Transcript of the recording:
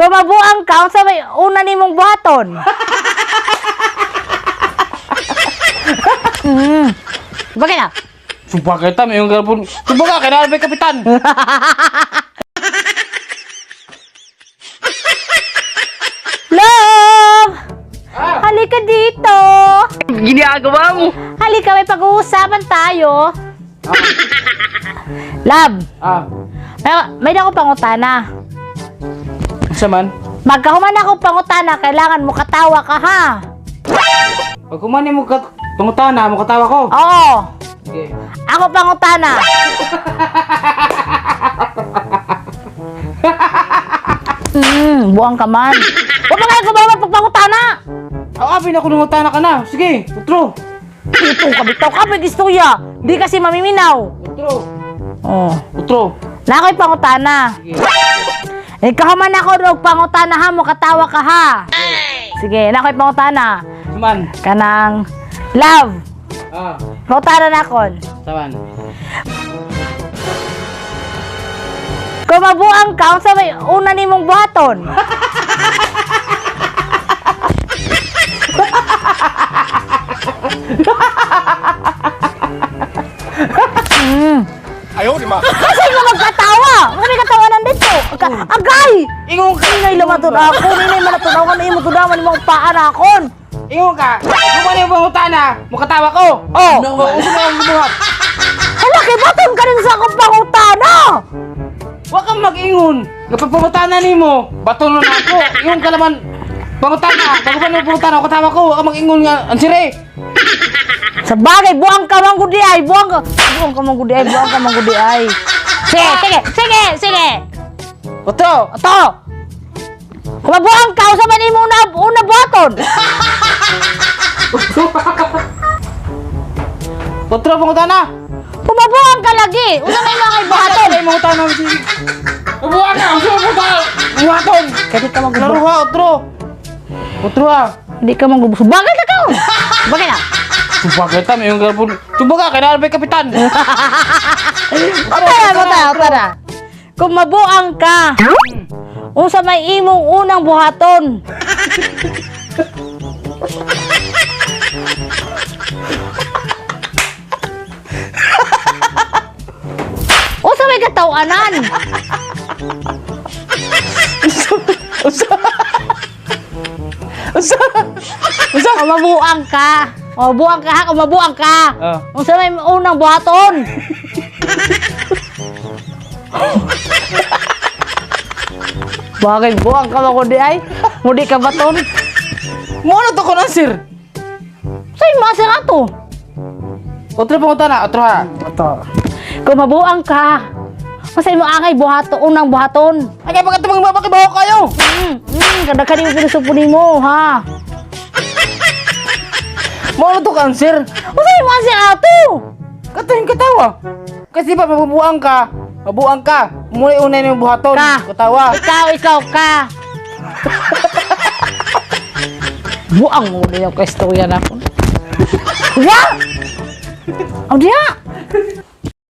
Kung mabuang ka, unsa may una nimong buhaton? Bakit na? Sumpah kita may yung garapon. Sumpah ka, kailangan may kapitan. Love! Halika dito! Ginagawa mo. Halika, may pag-uusapan tayo. Love, may ako pangutana. Isa man. Magkahuman ako pangutana, kailangan mo katawa ka ha. Pag kumani mo pangutana, mo katawa ko. Oo. Okay. Ako pangutana. Buang ka man. Huwag pa kayo kumawag pagpangutana. Abin ako nangutana ka na. Sige, utro. Ito, kabitaw ka, may istorya. Di kasi mamiminaw. Utro. Oh. Utro. Na ako'y pangutana. Sige. Ikaw man ako ro pangutana ha, mo katawa ka ha. Sige, na ako'y pangutana. Saman. Kanang love. Pangutana na akon. Saman. Kung mabuang ka, unsa may una nimong buhaton? Ayaw, di ma. Kasi nga magkatawa! Kami katawanan dito! Agay! Ingon ka. Ingay lumatod ako! Ninay manatunawan na imo tunawan mong paan akon! Ingon ka. Kumani mo pangutana, mo katawa ko. Oh! Uso na ang lumuhat. Hala, kay baton ka rin sa akong pangutana! Huwag kang mag-ingon. Kapag pangutana ni mo, bato na ako. Ingon ka naman. Pangutana. Bago pa mo pangutana, ako katawa ko. Huwag kang mag-ingon nga. Ansire. Sa bagay, buang ka mang gudi ay! Buang ka mang gudi ay! Buang ka mang gudi ay! Sige! Sige! Sige! Sige! Utro. Ito! Kung mabuang ka, sa man imo una buhaton! Utro, pangutana. Kung mabuang ka lagi! Una may mga buhaton! Ay, pangutana. Ubuha ka. Uso mo pangutana. Buhaton. Kasi ka magbubuha. Laro ha, utro. Utro ha. Hindi ka magbubuha. Bagay ka ka! Bagay na! Sumpah kita may yung garapon. Sumpah ka, kailangan may kapitan. Tara. Kung mabuang ka, unsa may imong unang buhaton? Unsa may katawanan? Kung mabuang ka. Mabuang ka ha, kung mabuang ka. Unsa may unang buhaton? Bagay, buang ka ba kundi ay? Mudi ka baton? Mo na to ko answer. Sa'yo masa nga to? Utro, pangutana. Utro ha. Ito. Kung mabuang ka, masay mo angay buhato, unang buhaton. Ay, kaya pagkat makibaho kayo. Kada ka rin pinusupunin mo, ha? Mo na to ka answer. Masay mo si ato? Katahin katawa. Kasi pa mabubuang ka. Mabuang ka. Muna una yung buhaton. Ka. Katawa. Ikaw ka. Buang mo na yung kaistorya na ako. Diya! Oh, diya!